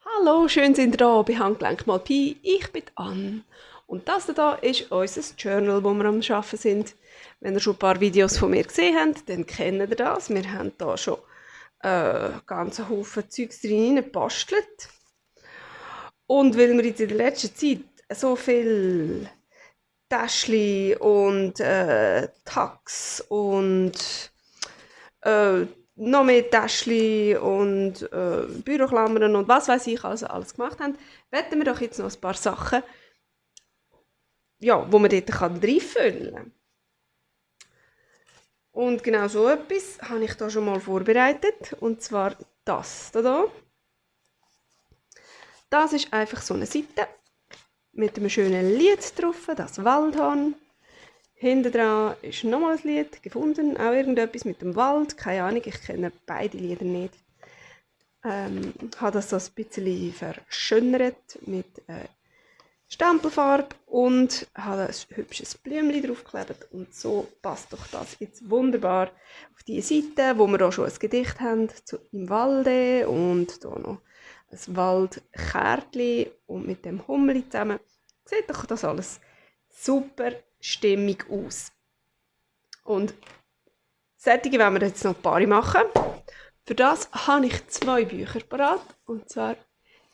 Hallo, schön sind ihr da bei Handgelenk mal Pi. Ich bin Anne. Und das hier ist unser Journal, wo wir am Arbeiten sind. Wenn ihr schon ein paar Videos von mir gesehen habt, dann kennt ihr das. Wir haben hier schon ganzen Haufen Zeugs drin gebastelt. Und weil wir jetzt in der letzten Zeit so viel Täschchen und Tags und äh, noch mehr Täschchen und Büroklammern und was weiß ich also alles gemacht haben, werden wir doch jetzt noch ein paar Sachen, ja, wo man dort reinfüllen kann. Und genau so etwas habe ich da schon mal vorbereitet, und zwar das hier. Das ist einfach so eine Seite mit einem schönen Lied drauf, das Waldhorn. Hinten dran ist nochmal ein Lied gefunden, auch irgendetwas mit dem Wald, keine Ahnung, ich kenne beide Lieder nicht. Habe das so ein bisschen verschönert mit Stempelfarbe und habe ein hübsches Blümchen draufgeklebt, und so passt doch das jetzt wunderbar auf die Seite, wo wir auch schon ein Gedicht haben zu im Walde und hier noch ein Waldkärtchen und mit dem Hummeli zusammen. Sieht doch das alles super stimmig aus. Und solche wollen wir jetzt noch ein paar machen. Für das habe ich 2 Bücher parat. Und zwar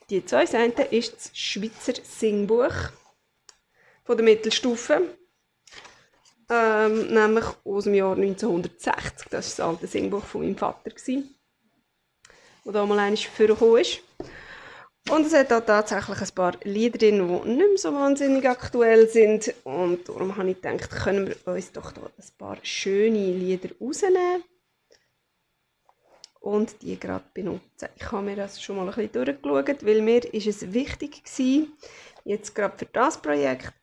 die 2 Seiten ist das Schweizer Singbuch von der Mittelstufe. Nämlich aus dem Jahr 1960. Das ist das alte Singbuch von meinem Vater, das da mal einmal vorgekommen ist. Und es hat auch tatsächlich ein paar Lieder drin, die nicht mehr so wahnsinnig aktuell sind. Und darum habe ich gedacht, können wir uns doch da ein paar schöne Lieder rausnehmen und die gerade benutzen. Ich habe mir das schon mal ein bisschen durchgeschaut, weil mir ist es wichtig gewesen, jetzt gerade für das Projekt,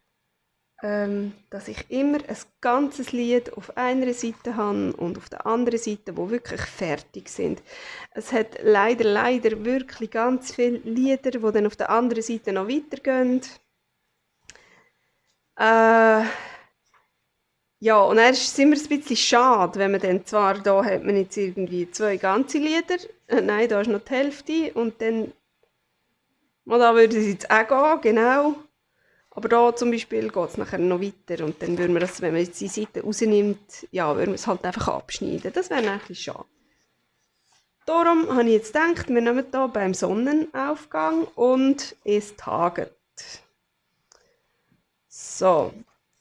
dass ich immer ein ganzes Lied auf einer Seite habe und auf der anderen Seite, wo wirklich fertig sind. Es hat leider wirklich ganz viele Lieder, die dann auf der anderen Seite noch weitergehen. Ja, und dann ist es immer ein bisschen schade, wenn man dann zwar, da hat man jetzt irgendwie 2 ganze Lieder, nein, da ist noch die Hälfte, und dann, mal da würde es jetzt auch gehen, genau. Aber da zum Beispiel geht es nachher noch weiter, und dann würde man das, wenn man jetzt die Seite rausnimmt, ja, würde man es halt einfach abschneiden. Das wäre ein bisschen schade. Darum habe ich jetzt gedacht, wir nehmen hier beim Sonnenaufgang und es taget. So,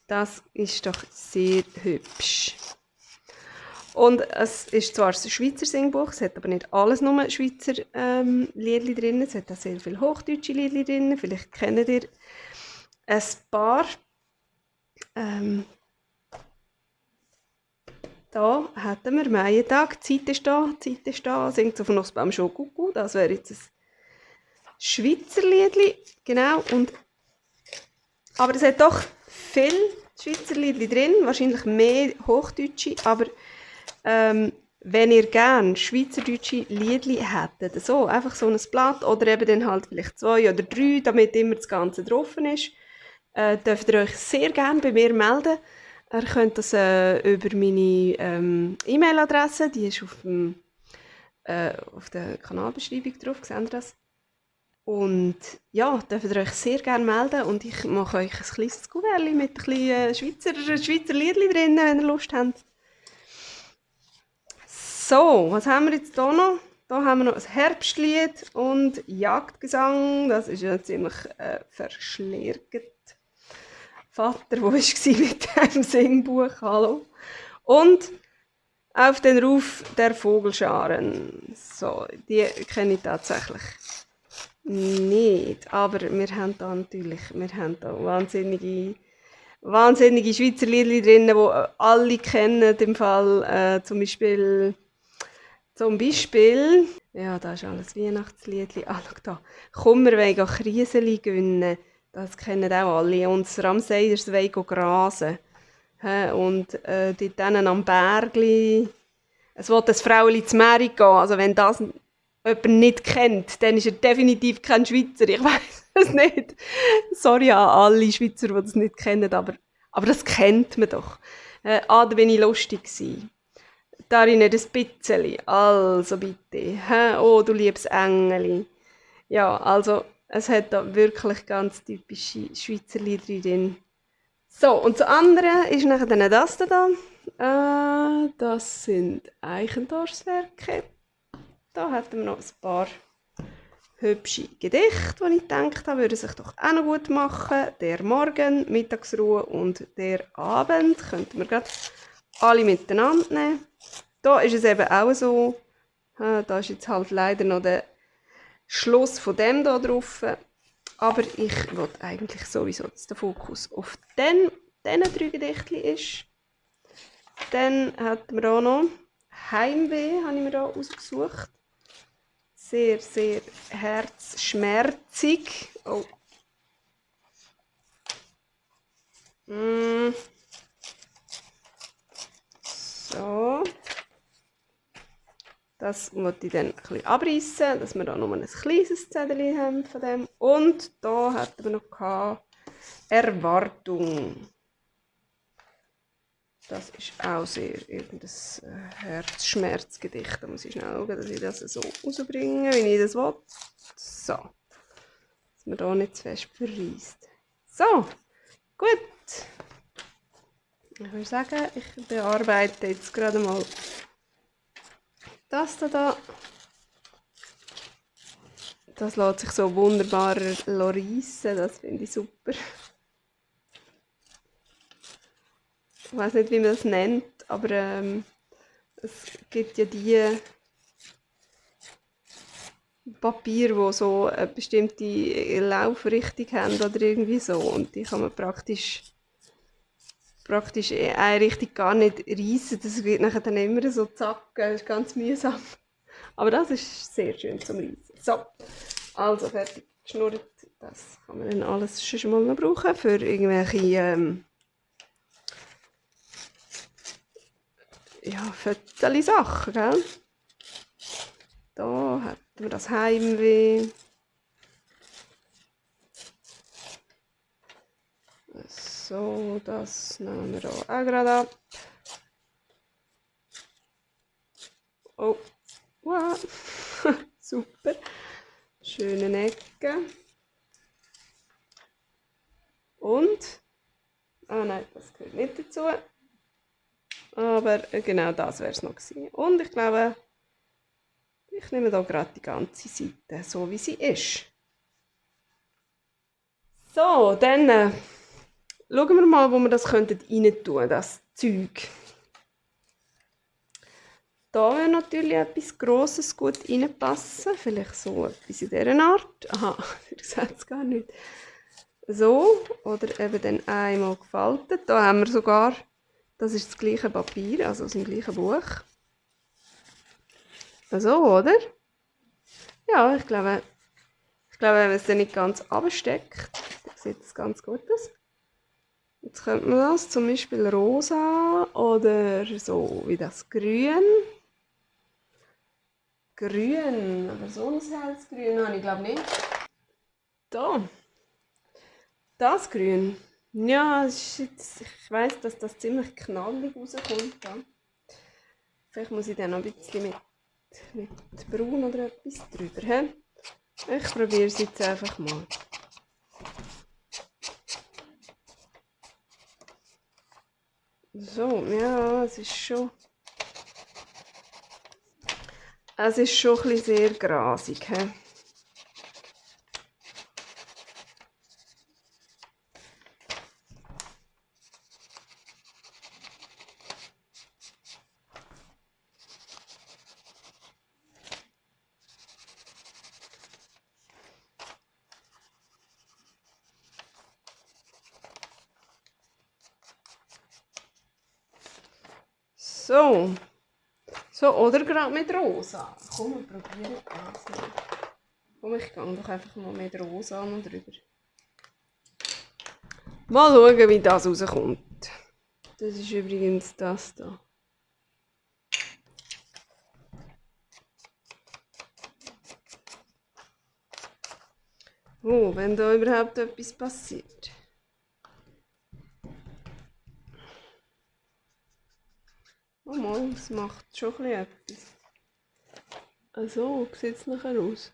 das ist doch sehr hübsch. Und es ist zwar ein Schweizer Singbuch, es hat aber nicht alles nur Schweizer Liedli drin, es hat auch sehr viele hochdeutsche Liedli drin, vielleicht kennt ihr ein paar. Da hätten wir Maientag, die Zeit ist da, singt auf Nussbaum schon Kuckuck, das wäre jetzt ein Schweizer Liedli, genau. Und, aber es hat doch viel Schweizer Liedli drin, wahrscheinlich mehr Hochdeutsche, aber wenn ihr gerne schweizerdeutsche Liedli hättet, so, einfach so ein Blatt oder eben dann halt vielleicht 2 oder 3, damit immer das Ganze drauf ist, dürft ihr euch sehr gerne bei mir melden. Ihr könnt das über meine E-Mail-Adresse, die ist auf der Kanalbeschreibung drauf, seht ihr das? Und ja, dürft ihr euch sehr gerne melden, und ich mache euch ein kleines Kuvert mit ein bisschen Schweizer Liedli drin, wenn ihr Lust habt. So, was haben wir jetzt hier noch? Da haben wir noch ein Herbstlied und Jagdgesang. Das ist ja ziemlich verschlärgt. Vater, wo war mit dem Singbuch? Hallo. Und auf den Ruf der Vogelscharen. So, die kenne ich tatsächlich nicht. Aber wir haben da wahnsinnige Schweizer Lieder drin, die alle kennen. Im Fall zum Beispiel, ja, da ist alles Weihnachtsliedli. Ah, schau da. «Komm, wir wollen Krieseli gönnen». Das kennen auch alle. Und das «Ramseyers wollen grasen». Und dort hinten am Bergli. Es will das Fraueli zu Meri gehen. Also wenn das jemand nicht kennt, dann ist er definitiv kein Schweizer. Ich weiß es nicht. Sorry an alle Schweizer, die das nicht kennen, aber das kennt man doch. Da bin ich lustig gewesen. Darin nicht ein bisschen. Also bitte. Oh, du liebes Engeli. Ja, also es hat da wirklich ganz typische Schweizer Lieder drin. So, und das andere ist nachher dann das da. Das sind Eichendorffs-Werke. Da hätten wir noch ein paar hübsche Gedichte, die ich gedacht habe, würden sich doch auch noch gut machen. Der Morgen, Mittagsruhe und der Abend könnten wir gerade alle miteinander nehmen. Da ist es eben auch so, da ist jetzt halt leider noch der Schluss von dem da drauf. Aber ich will eigentlich sowieso, dass der Fokus auf diesen 3 Gedichtchen ist. Dann hatten wir auch noch Heimweh, habe ich mir da ausgesucht. Sehr, sehr herzschmerzig. Oh. So. Das wollte ich dann ein bisschen abreißen, dass wir da nur ein kleines Zettel haben von dem. Und da hatten wir noch Erwartung. Das ist auch sehr irgendein Herzschmerzgedicht. Da muss ich schnell schauen, dass ich das so rausbringe, wie ich das will. So. Dass man da nicht zu fest verreist. So. Gut. Ich würde sagen, ich bearbeite jetzt gerade mal das da. Das lässt sich so wunderbar reissen, das finde ich super. Ich weiß nicht, wie man das nennt, aber es gibt ja die Papiere, die so eine bestimmte Laufrichtung haben oder irgendwie so. Und die kann man praktisch in eine Richtung gar nicht reissen. Das wird nachher dann immer so zacken, das ist ganz mühsam. Aber das ist sehr schön zum Reissen. So, also fertig geschnurrt. Das kann man dann alles schon mal noch brauchen für irgendwelche Fötterli-Sachen, gell? Da hätten wir das Heimweh. So, das nehmen wir auch gerade ab. Oh, wow. Super. Schöne Ecke. Und, nein, das gehört nicht dazu. Aber genau das wäre es noch gewesen. Und ich glaube, ich nehme da gerade die ganze Seite, so wie sie ist. So, dann schauen wir mal, wo wir das rein tun könnten, das Zeug. Da würde natürlich etwas Grosses gut reinpassen. Vielleicht so etwas in dieser Art. Aha, ihr seht es gar nicht. So, oder eben dann einmal gefaltet. Da haben wir sogar, das ist das gleiche Papier, also aus dem gleichen Buch. So, oder? Ja, ich glaube, wenn man es dann nicht ganz absteckt, dann sieht es ganz gut aus. Jetzt könnte man das zum Beispiel rosa oder so wie das Grün. Grün, aber so ein helles Grün habe ich glaube nicht. Da, das Grün. Ja, ist jetzt, ich weiss, dass das ziemlich knallig rauskommt. Da. Vielleicht muss ich dann noch ein bisschen mit Braun oder etwas drüber. He? Ich probiere es jetzt einfach mal. So, ja, es ist schon ein bisschen sehr grasig. He? So. So, oder gerade mit rosa. Komm, wir probieren das mal. Komm, ich gehe doch einfach mal mit rosa noch drüber. Mal schauen, wie das rauskommt. Das ist übrigens das da. Oh, wenn da überhaupt etwas passiert. Oh mal, es macht schon etwas. Also, sieht es nachher aus.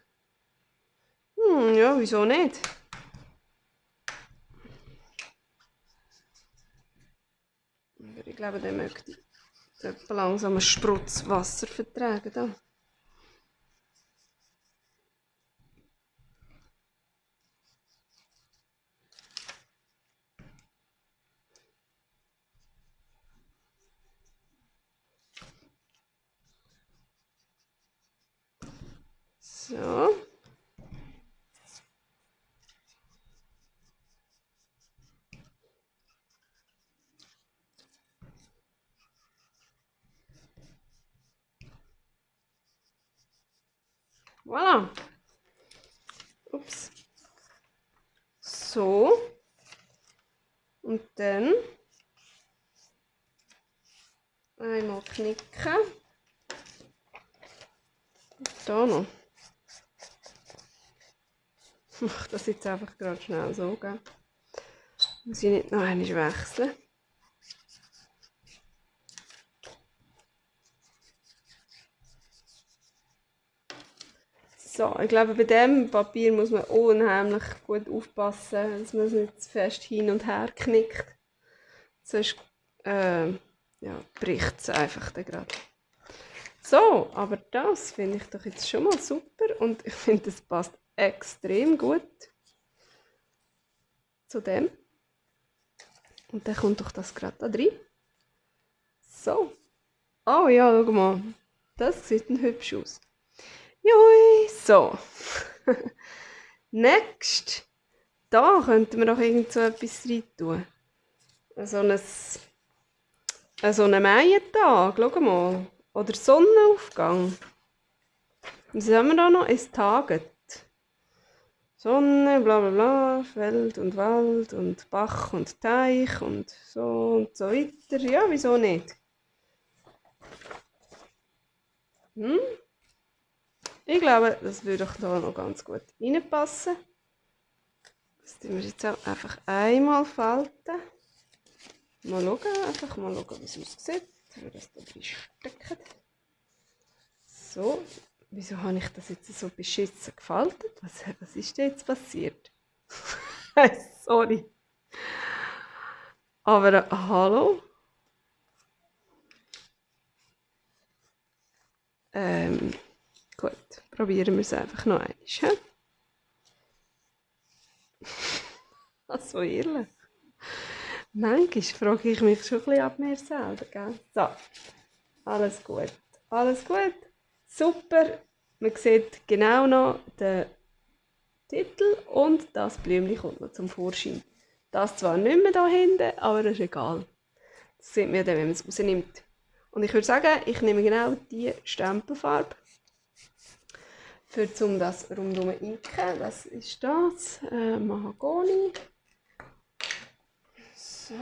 Ja, wieso nicht? Aber ich glaube, der möchte etwa langsam einen Sprutz Wasser vertragen. Da. So. Voilà. Ups. So. Und dann einmal knicken. Da noch. Ich mache das jetzt einfach gerade schnell so, gell? Muss ich nicht noch einmal wechseln. So, ich glaube, bei dem Papier muss man unheimlich gut aufpassen, dass man es nicht zu fest hin und her knickt. Sonst ja, bricht es einfach dann gerade. So, aber das finde ich doch jetzt schon mal super und ich finde, das passt extrem gut zu dem. Und dann kommt doch das gerade da drin. So. Oh ja, schau mal. Das sieht hübsch aus. Jui, so. Next. Da könnten wir doch irgend so etwas rein tun. So einen Maientag, schau mal. Oder Sonnenaufgang. Was haben wir da noch? Es taget. Sonne, bla bla bla, Feld und Wald und Bach und Teich und so weiter. Ja, wieso nicht? Ich glaube, das würde doch da noch ganz gut reinpassen. Das tun wir jetzt auch einfach einmal falten. Mal schauen, wie es aussieht, wie das da drin steckt. So, wieso habe ich das jetzt so beschissen gefaltet? Was ist denn jetzt passiert? Sorry. Aber hallo? Gut, probieren wir es einfach noch einmal. He? So ehrlich. Manchmal frage ich mich schon ein bisschen ab mir selber. Gell? So, alles gut. Alles gut. Super. Man sieht genau noch den Titel und das Blümchen kommt noch zum Vorschein. Das zwar nicht mehr da hinten, aber das ist egal. Das sieht man dann, wenn man es rausnimmt. Und ich würde sagen, ich nehme genau diese Stempelfarbe, um das rundum zu inken. Das ist das, Mahagoni. So.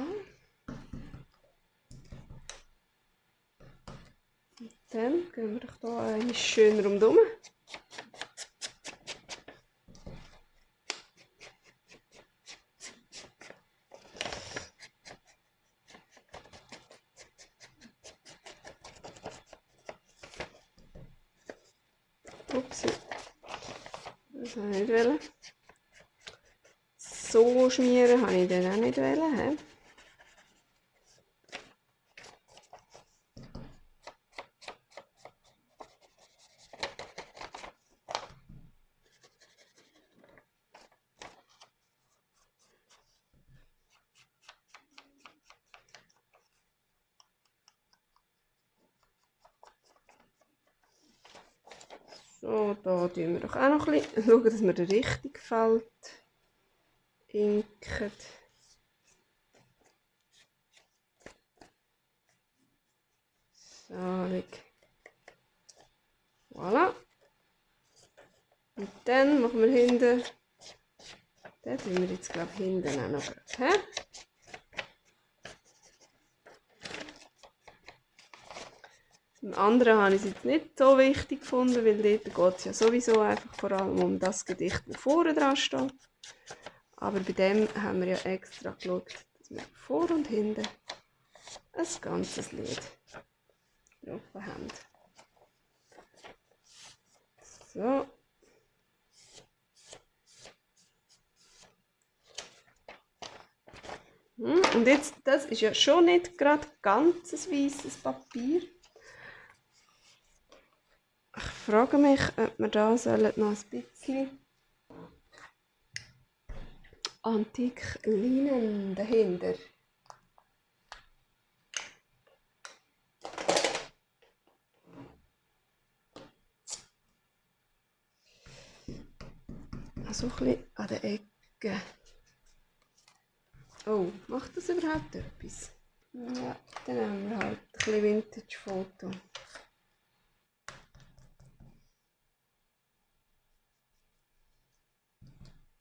Und dann gehen wir doch hier einmal schön rundum. Ups, das wollte ich nicht wollen. So schmieren habe ich dann auch nicht wollen. He? So, da tun wir doch auch noch ein bisschen schauen, dass wir den richtig Feld inken. So, voilà. Und dann machen wir hinten, den tun wir jetzt glaube ich hinten auch noch. He? Im anderen habe ich es jetzt nicht so wichtig gefunden, weil dort geht es ja sowieso einfach vor allem um das Gedicht, das vorne dran steht. Aber bei dem haben wir ja extra geschaut, dass wir vor und hinten ein ganzes Lied drauf haben. So. Und jetzt, das ist ja schon nicht gerade ganz ein weißes Papier. Ich frage mich, ob wir da noch ein bisschen Antik-Linen dahinter. So ein bisschen an den Ecken. Oh, macht das überhaupt etwas? Ja, dann haben wir halt ein bisschen Vintage-Foto.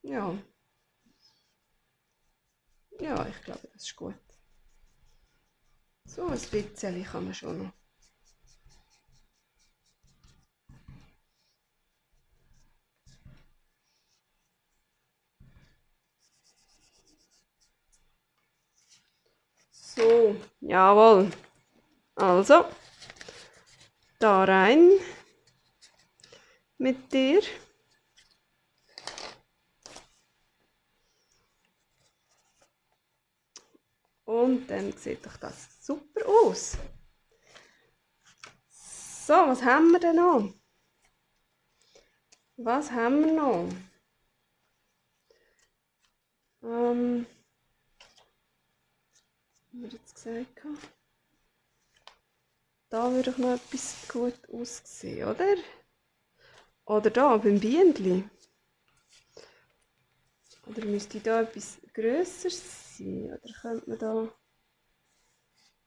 Ja. Ja, ich glaube, das ist gut. So ein bisschen kann man schon noch. So, jawohl. Also, da rein mit dir. Und dann sieht doch das super aus. So, was haben wir denn noch? Was haben wir noch? Wie wir jetzt gesagt haben. Da würde doch noch etwas gut aussehen, oder? Oder da beim Bienenli. Oder müsste da etwas Grösseres sein? Oder könnte man da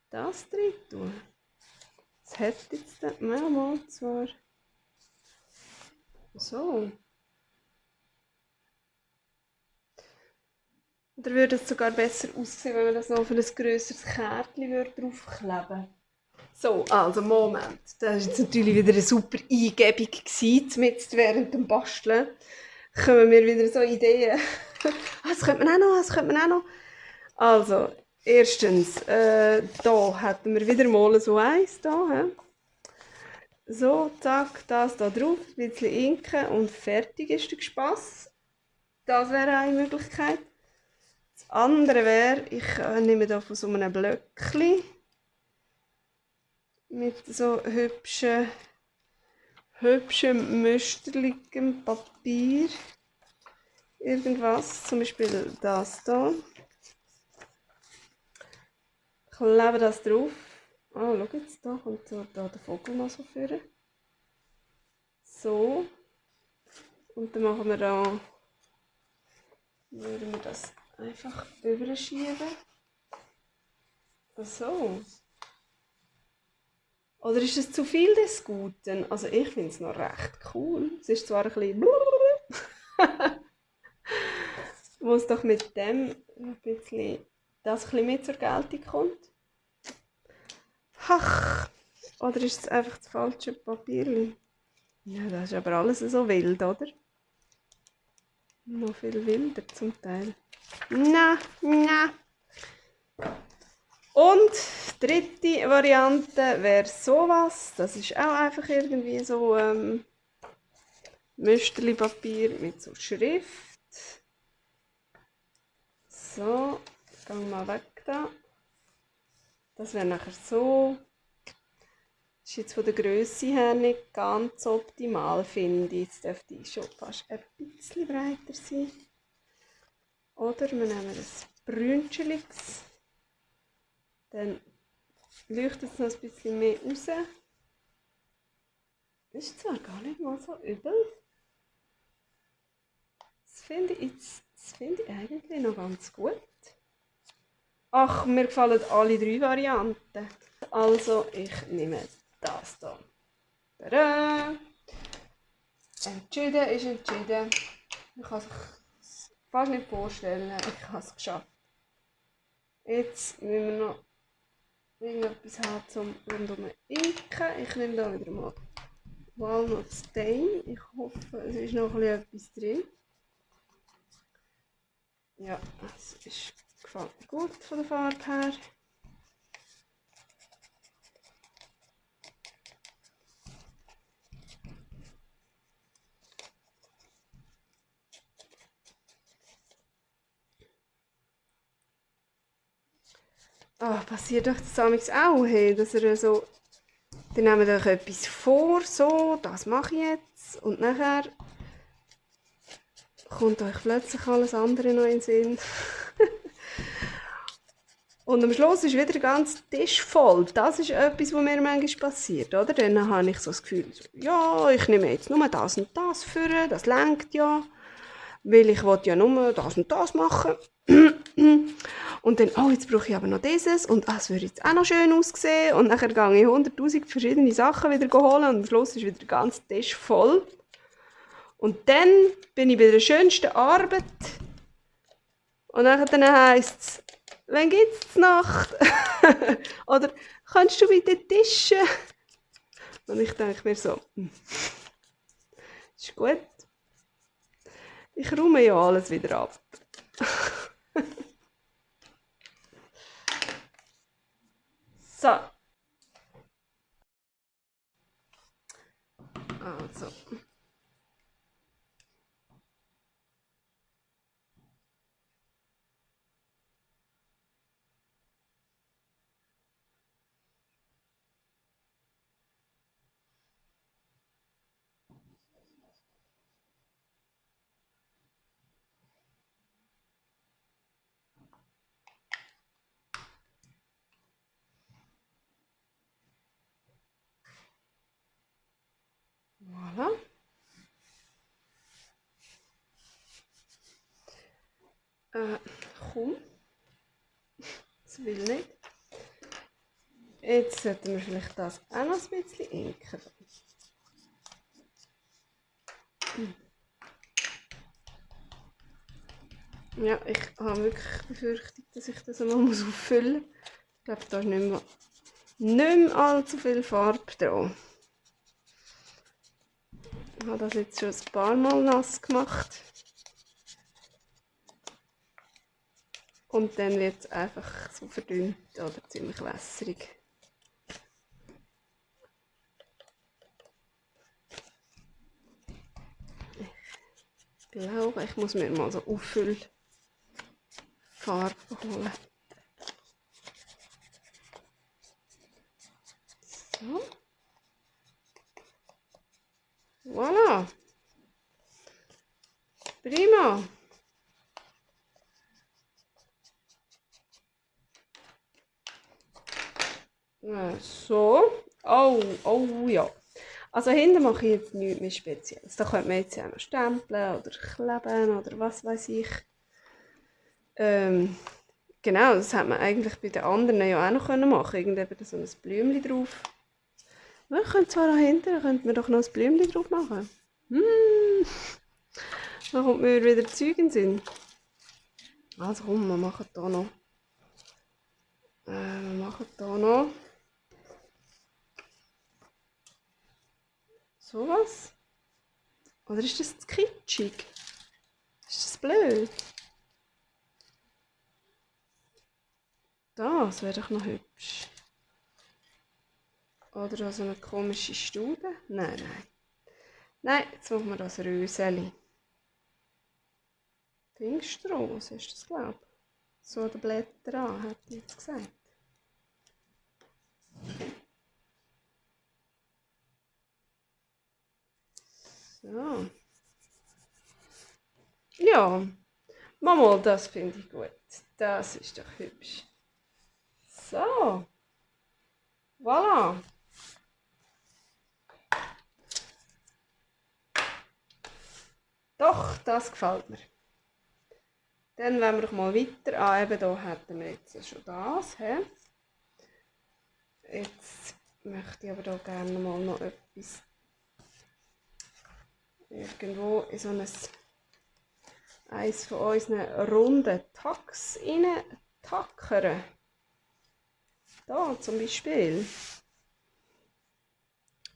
das drin tun? Das hätte jetzt mal zwar so. Oder würde es sogar besser aussehen, wenn man das noch auf ein grösseres Kärtchen draufkleben würde? So, also Moment. Das war jetzt natürlich wieder eine super Eingebung mitten während dem Basteln. Kommen mir wieder so Ideen. Das könnte man auch noch, das könnte man auch noch. Also, erstens, da hätten wir wieder mal so eins. Da, he? So, zack, das da drauf, ein bisschen inken und fertig ist der Spass. Das wäre eine Möglichkeit. Das andere wäre, ich nehme hier von so einem Blöckchen mit so hübschem, müsterligem Papier. Irgendwas, zum Beispiel das hier. Klebe das drauf. Oh, schau jetzt, da kommt so, da der Vogel noch so vor. So. Und dann machen wir da, würden wir das einfach überschieben. So. Oder ist es zu viel des Guten? Also ich finde es noch recht cool. Es ist zwar ein bisschen wo es doch mit dem ein bisschen, das ein bisschen mehr zur Geltung kommt. Ach, oder ist es einfach das falsche Papier? Ja, das ist aber alles so wild, oder? Noch viel wilder zum Teil. Na, na. Und die dritte Variante wäre sowas. Das ist auch einfach irgendwie so Müsterli-Papier mit so Schrift. So, geh mal weg da. Das wäre nachher so. Das ist jetzt von der Grösse her nicht ganz optimal, finde ich. Jetzt dürfte ich schon fast ein bisschen breiter sein. Oder wir nehmen ein Brünscheliges. Dann leuchtet es noch ein bisschen mehr raus. Das ist zwar gar nicht mal so übel. Das finde ich eigentlich noch ganz gut. Ach, mir gefallen alle drei Varianten. Also, ich nehme das hier. Tada! Entschieden ist entschieden. Ich kann es fast nicht vorstellen. Ich habe es geschafft. Jetzt müssen wir noch irgendetwas haben zum rundum inken. Ich nehme da wieder mal Walnut Stain. Ich hoffe, es ist noch etwas drin. Ja, es gefällt mir gut von der Farbe her. passiert euch das manchmal auch, hey, dass ihr so, dann nehmt euch etwas vor, so, das mache ich jetzt, und nachher kommt euch plötzlich alles andere noch in den Sinn. Und am Schluss ist wieder der ganze Tisch voll. Das ist etwas, was mir manchmal passiert, oder? Dann habe ich so das Gefühl, so, ja, ich nehme jetzt nur das und das für, das lenkt ja, weil ich will ja nur das und das machen. Und dann, oh, jetzt brauche ich aber noch dieses und es würde jetzt auch noch schön aussehen. Und nachher gehe ich 100'000 verschiedene Sachen wieder holen und am Schluss ist wieder der ganze Tisch voll. Und dann bin ich bei der schönsten Arbeit. Und dann heisst es, wann gibt es die Nacht? Oder kannst du bitte tischen? Und ich denke mir so, ist gut. Ich räume ja alles wieder ab. So. Also. Voilà. Komm. Das will nicht. Jetzt sollten wir vielleicht das auch noch ein bisschen inken. Ja, ich habe wirklich befürchtet, dass ich das einmal auffüllen muss. Ich glaube, da ist nicht mehr allzu viel Farbe dran. Ich habe das jetzt schon ein paar Mal nass gemacht. Und dann wird es einfach so verdünnt oder ziemlich wässrig. Ich glaube, ich muss mir mal so Auffüllfarbe holen. So. Voilà. Prima. So. Oh ja. Also hinten mache ich jetzt nichts mehr Spezielles. Da könnte man jetzt ja noch stempeln oder kleben oder was weiß ich. Genau, das hätte man eigentlich bei den anderen ja auch noch machen können. Irgend so ein Blümchen drauf. Wir können zwar da hinten, könnten wir doch noch ein Blümchen drauf machen. Da kommt mir wieder Zeug in den Sinn. Also komm, wir machen da noch. Sowas. Oder ist das zu kitschig? Ist das blöd? Das wäre doch noch hübsch. Oder so eine komische Staude? Nein. Nein, jetzt machen wir das Röseli. Pfingstrose ist das, glaube ich. So die Blätter an, hat ich jetzt gesagt. So. Ja, Mama, das finde ich gut. Das ist doch hübsch. So. Voilà. Doch, das gefällt mir. Dann wollen wir doch mal weiter. Eben hier hätten wir jetzt schon das. He? Jetzt möchte ich aber hier gerne mal noch etwas irgendwo in so eins von unseren runden Tacks rein tackern. Da zum Beispiel.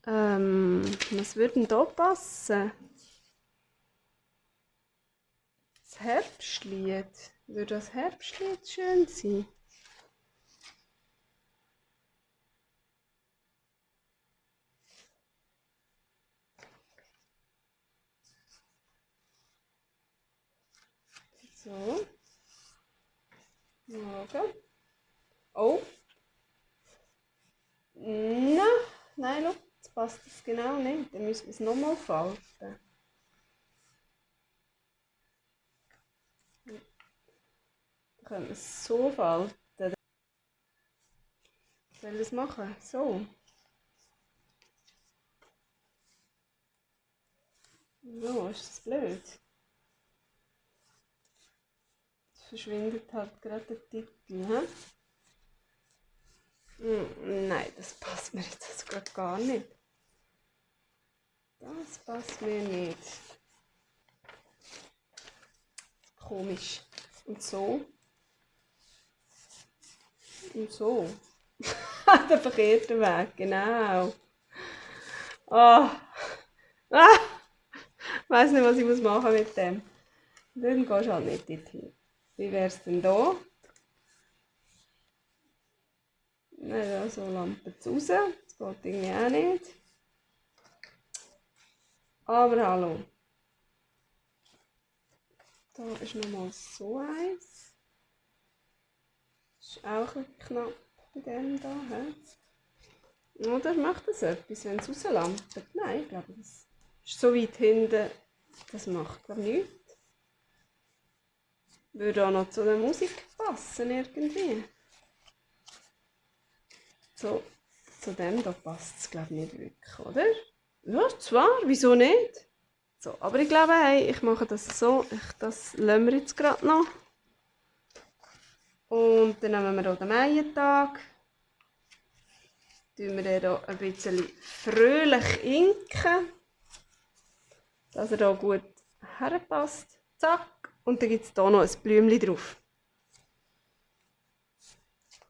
Was würde denn da passen? Das Herbstlied. Würde das Herbstlied schön sein? So. Morgen. Oh. Nein, nein, schau, jetzt passt das genau nicht. Dann müssen wir es nochmal falten. Dann können wir es so falten. Soll ich das machen? So. So, ist das blöd? Jetzt verschwindet halt gerade der Titel. He? Nein, das passt mir jetzt also gerade gar nicht. Das passt mir nicht. Komisch. Und so. Und so. Der verkehrte Weg, genau. Ah. Ah. Ich weiss nicht, was ich machen muss mit dem. Dann gehst du halt nicht dorthin. Wie wäre es denn da? Nein, da so Lampe raus. Das geht irgendwie auch nicht. Aber hallo. Da ist nochmal so eins. Das ist auch ein bisschen knapp bei dem da. He? Oder macht das etwas, wenn es rauslampt? Nein, ich glaube, das ist so weit hinten. Das macht glaube ich nichts. Würde auch noch zu der Musik passen irgendwie. So, zu dem da passt es glaube ich nicht wirklich, oder? Ja, zwar, wieso nicht? So, aber ich glaube, hey, ich mache das so. Das lassen wir jetzt gerade noch. Und dann nehmen wir hier den Maientag. Tun wir den hier ein bisschen fröhlich inken, dass er hier gut herpasst. Zack. Und dann gibt es hier noch ein Blümchen drauf.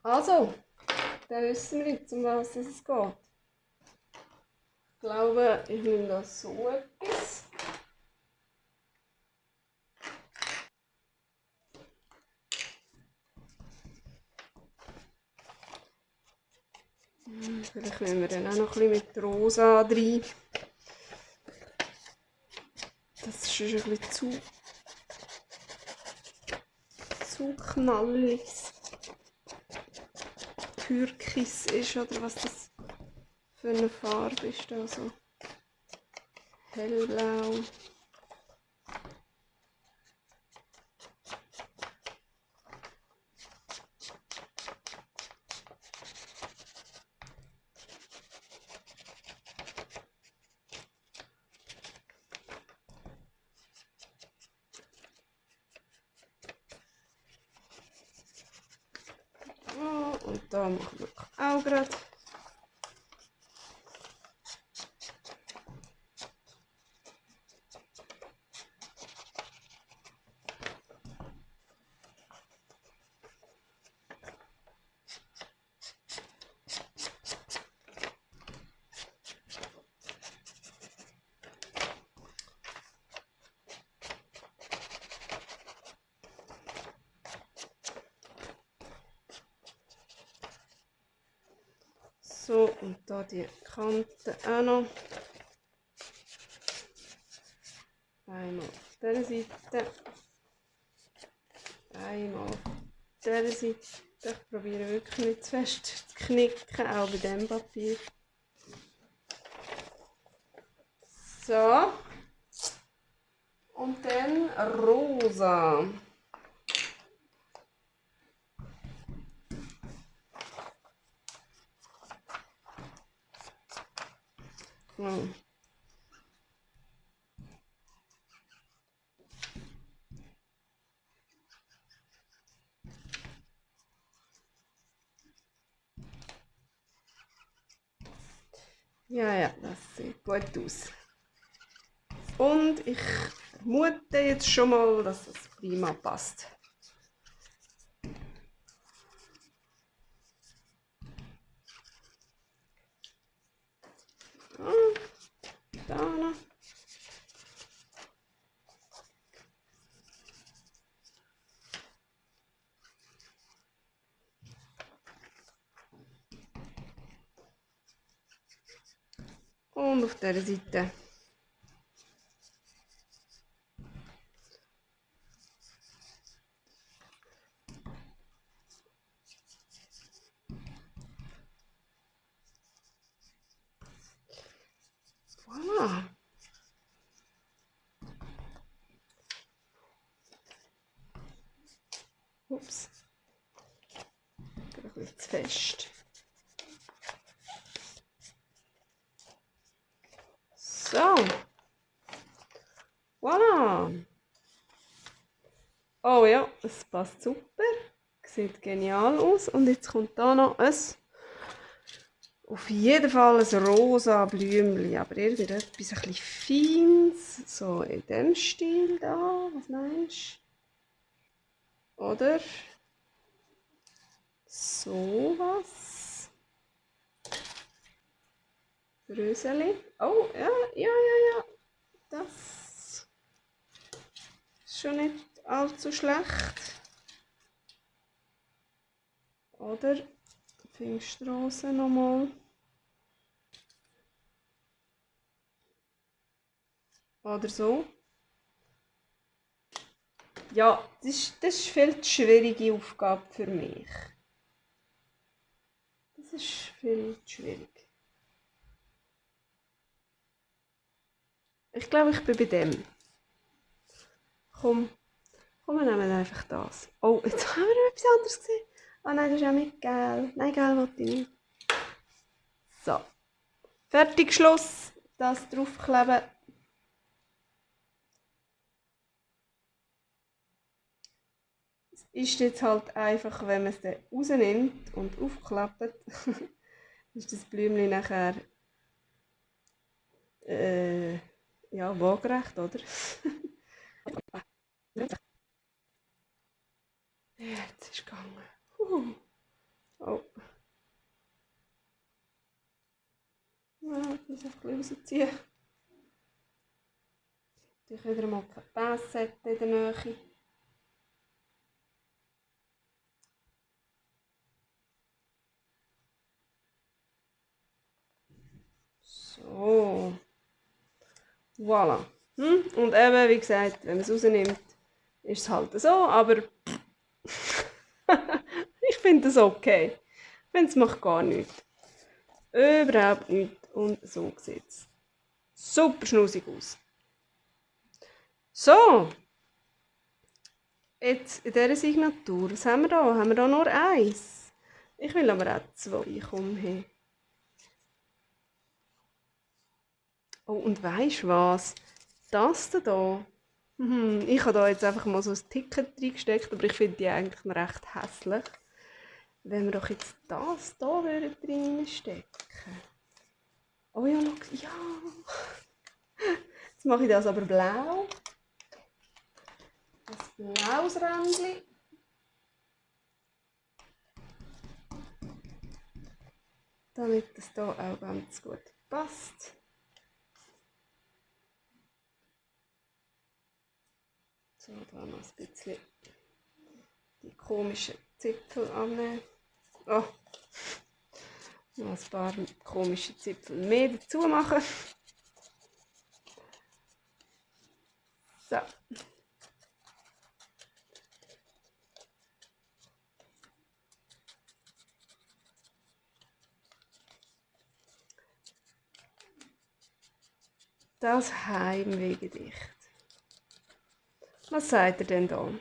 Also, dann wissen wir jetzt, um was es geht. Ich glaube, ich nehme das so etwas. Vielleicht nehmen wir dann auch noch ein bisschen mit Rosa rein. Das ist schon ein bisschen zu knallig. Türkis ist oder was das für eine Farbe ist da so. Hellblau. Und da machen wir auch gerade. So, und da die Kante auch noch. Einmal auf dieser Seite. Einmal auf dieser Seite. Ich probiere wirklich nicht zu fest zu knicken, auch bei diesem Papier. So. Und dann rosa. Hm. Ja, ja, das sieht gut aus. Und ich vermute jetzt schon mal, dass das prima passt. Da noch. Und auf dieser Seite. Ups. Ein bisschen zu fest. So. Voilà. Oh ja, es passt super. Sieht genial aus. Und jetzt kommt da noch auf jeden Fall ein rosa Blümchen, aber irgendetwas ein bisschen Feines. So in dem Stil da. Was meinst du? Oder sowas. Röseli. Oh, ja, ja, ja, ja. Das ist schon nicht allzu schlecht. Oder Pfingstrose nochmal. Oder so. Ja, das ist viel zu schwierige Aufgabe für mich. Das ist viel zu schwierig. Ich glaube, ich bin bei dem. Komm, wir nehmen einfach das. Oh, jetzt haben wir noch etwas anderes gesehen. Ah nein, das ist auch mit Gel. Nein, Gel wollte ich nicht. So. Fertig, Schluss. Das draufkleben. Es ist jetzt halt einfach, wenn man es dann rausnimmt und aufklappt, ist das Blümchen nachher ja, waagerecht, oder? Jetzt ist es gegangen. Oh. Ja, ich muss einfach ein bisschen rausziehen. Ich wieder mal keine Passette in der Nähe. So. Voilà. Und eben, wie gesagt, wenn man es rausnimmt, ist es halt so, aber ich finde das okay. Ich finde, es macht gar nichts. Überhaupt nichts. Und so sieht es super schnusig aus. So. Jetzt in dieser Signatur, was haben wir da? Haben wir da nur eins? Ich will aber auch zwei. Komm her. Oh, und weisst du was? Das da. Ich habe da jetzt einfach mal so ein Ticket reingesteckt, aber ich finde die eigentlich noch recht hässlich. Wenn wir doch jetzt das hier drin stecken. Oh ja, schau, ja. Jetzt mache ich das aber blau. Ein blaues Rändchen. Damit das hier auch ganz gut passt. So, da noch ein bisschen die komischen Zipfel annehmen. Oh, noch ein paar komische Zipfel mehr dazu machen. So. Das Heimwegedicht. Was sagt er denn da?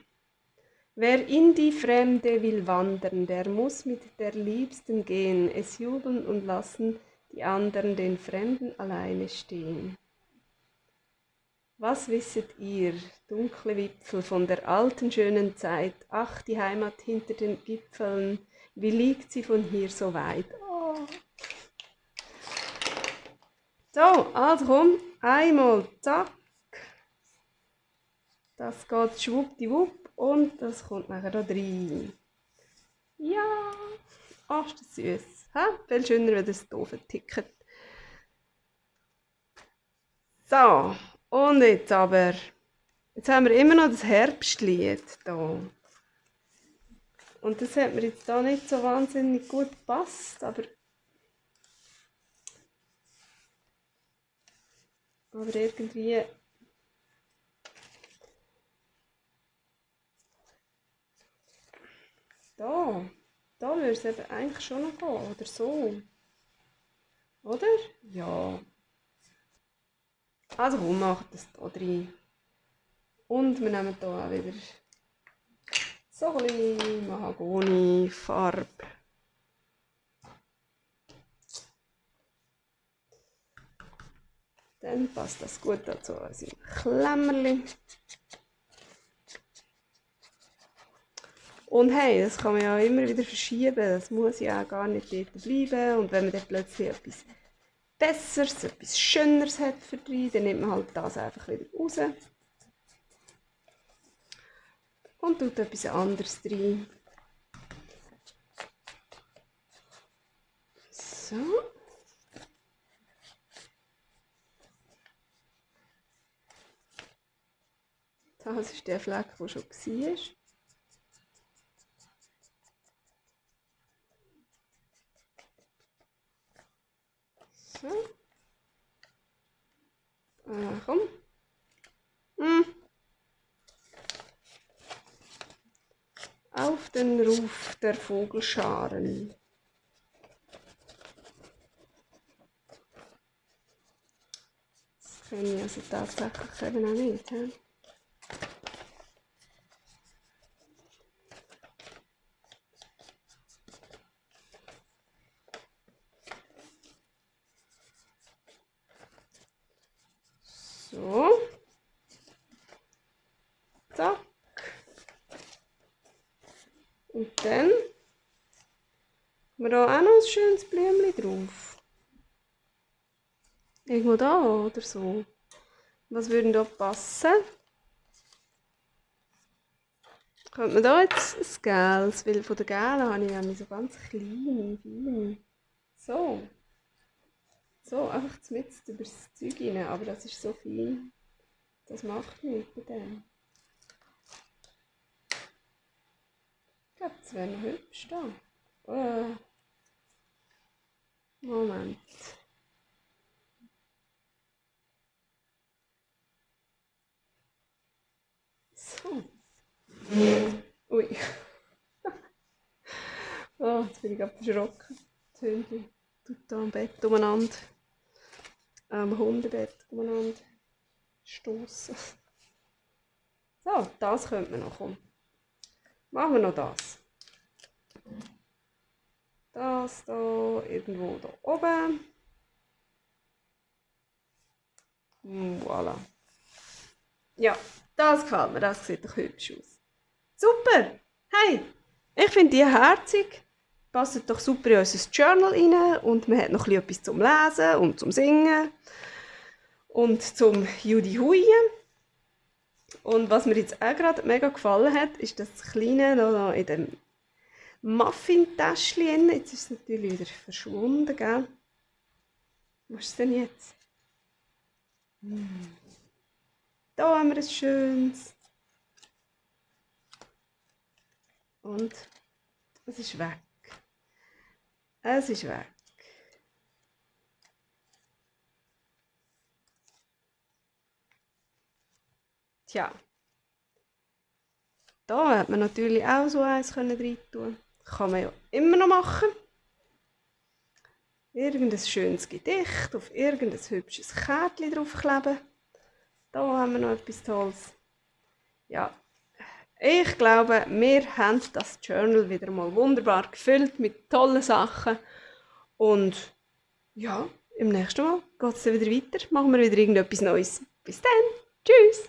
Wer in die Fremde will wandern, der muss mit der Liebsten gehen, es jubeln und lassen die anderen den Fremden alleine stehen. Was wisset ihr, dunkle Wipfel von der alten schönen Zeit? Ach, die Heimat hinter den Gipfeln, wie liegt sie von hier so weit? Oh. So, also komm, einmal, zack. Das geht schwuppdiwupp und das kommt nachher da rein. Ja, ach, ist das süß. Viel schöner, wenn das doofe Ticket. So, und jetzt aber. Jetzt haben wir immer noch das Herbstlied hier. Und das hat mir jetzt da nicht so wahnsinnig gut gepasst, aber irgendwie da würde es eben eigentlich schon noch gehen, oder so. Oder? Ja. Also komm, mach das da rein. Und wir nehmen hier auch wieder So ein bisschen Mahagoni-Farbe. Dann passt das gut dazu unsere Klemmerli. Und hey, das kann man ja immer wieder verschieben, das muss ja auch gar nicht dort bleiben. Und wenn man dann plötzlich etwas Besseres, etwas Schöneres hat für dich, dann nimmt man halt das einfach wieder raus. Und tut etwas anderes rein. So. Das ist der Fleck, der schon war. So. Komm. Auf den Ruf der Vogelscharen. Das kenne ich also tatsächlich eben auch nicht. He? So. Zack. Und dann haben wir hier auch noch ein schönes Blümchen drauf. Irgendwo da oder so. Was würde da passen? Könnte man da jetzt ein Gels, weil von den Gelen habe ich nämlich so ganz kleine, feine. So. So, einfach mit über das Zeug rein, aber das ist so fein. Das macht nichts bei dem. Ich glaube, das wäre noch hübsch da. Moment. So. Ui. Oh, jetzt bin ich gerade verschrocken. Das Hündchen tut da am Bett umeinander. Am Hundebett umeinander stossen. So, das könnte man noch kommen. Machen wir noch das. Das da irgendwo da oben. Voilà. Ja, das gefällt mir. Das sieht doch hübsch aus. Super! Hey, ich finde die herzig. Passt doch super in unser Journal rein. Und man hat noch etwas zum Lesen und zum Singen. Und zum Judihuien. Und was mir jetzt auch gerade mega gefallen hat, ist das kleine da in dem Muffin-Täschchen. Jetzt ist es natürlich wieder verschwunden, gell? Was ist denn jetzt? Da haben wir ein schönes. Und es ist weg. Es ist weg. Tja. Da hätte man natürlich auch so eins rein tun. Kann man ja immer noch machen. Irgendein schönes Gedicht auf irgendein hübsches Kärtchen draufkleben. Da haben wir noch etwas Tolles. Ja, ich glaube, wir haben das Journal wieder mal wunderbar gefüllt mit tollen Sachen. Und ja, im nächsten Mal geht es dann wieder weiter. Machen wir wieder irgendetwas Neues. Bis dann. Tschüss.